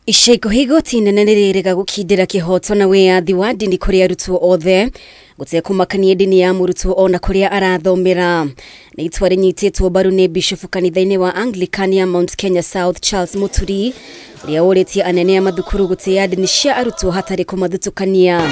Ica ikuhĩ igoti inene nĩrĩrĩga gũkindĩra kĩhoto na wĩyathi wa ndini kũrĩ arutwo othe gũtekũmakania ndini ya mũrutwo ona kũrĩa arathomera. Nĩ itua rĩnyitĩtwo mbaru nĩ bishofu kanitha-inĩ wa Anglican ya Mount Kenya South Charles Mũturi ũrĩa ũrĩtie anene a mathukuru gũtĩĩa ndini cia arutwo hatarĩ kũmathutũkania.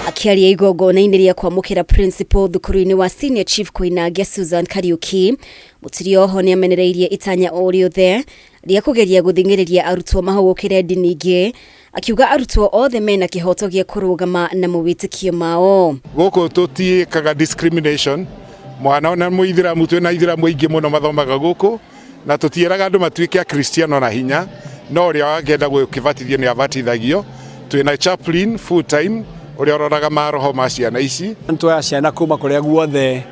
Akĩaria igongona-inĩ rĩa kwamũkĩra principal thukuru-inĩ wa Senior Chief Koinange Susan Kariuki, Mũturi oho nĩ amenereirie itanya o rĩothe rĩa kũgeria gũthing'ĩrĩria arutwo mahũgũkĩre ndini ingĩ, akiuga arutwo othe mena kĩhoto gĩa kũrũgama na mawĩtĩkio mao. Gũkũ tũtiĩkaga discrimination, mwana ona mũithĩramu, twĩna aithĩramu aingĩ mũno mathomaga gũkũ, na tũtiĩraga andũ matuĩke akristiano na hinya, no ũrĩa wangĩenda gũkĩbatithio nĩ abatithagio. Twĩna chaplain full time ũrĩa ũroraga maroho ma ciana ici. Nĩtuoyaga ciana kuma kũrĩa guothe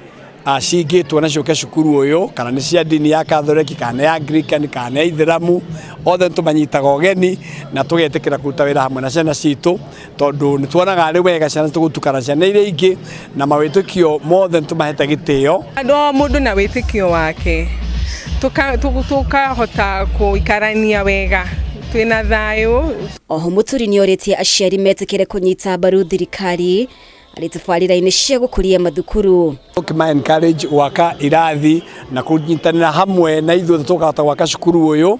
cingĩtwo na ciũke cukuru ũyũ, kana nĩ cia ndini ya Katholeki, kana nĩ ya Anglican, kana nĩ ya Ithĩramu, othe nĩ tũmanyitaga ũgeni na tũgetĩkĩra kũruta wĩra hamwe na ciana citũ, tondũ nĩ tuonaga arĩ wega ciana citũ gũtukana na ciana iria ingĩ, na mawĩtĩkio mothe nĩ tũmahete gĩtĩo. Andũ o mũndũ na wĩtĩkio wake, tũkahota gũikarania wega twĩna thayũ. Oho Mũturi nĩorĩtie aciari metĩkĩre kũnyita mbaru thirikari harĩ tabarĩra-inĩ cia gũkũria mathukuru. Tũkĩma encourage gwaka irathi na kũnyitanĩra hamwe na ithuĩ tũkahota gwaka cukuru ũyũ,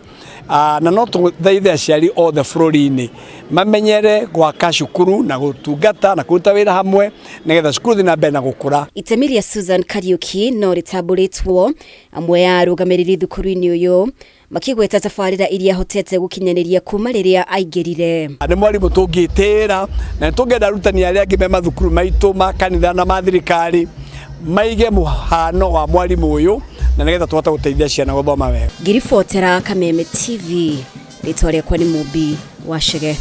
na no tũthaithe aciari othe bũrũri-inĩ mamenyere gwaka cukuru na gũtungata na kũruta wĩra hamwe nĩgetha cukuru thiĩ na mbere na gũkũra. Itemi rĩa Susan Kariuki no rĩtambũrĩtwo amwe a arũgamĩrĩri thukuru-inĩ ũyũ makĩgweta tabarĩra iria ahotete gũkinyanĩria kuma rĩrĩa aingĩrire. Nĩ mwarimũ tũngĩtĩĩra na nĩ tũngĩenda arutani arĩa angĩ me mathukuru maitũ ma kanitha na ma thirikari maige mũhano wa mwarimũ ũyũ na nĩgetha tũhote gũteithia ciana gũthoma wega. Ngĩribotera Kameme TV, rĩtwa rĩakwa nĩ Mũmbi wa Chege.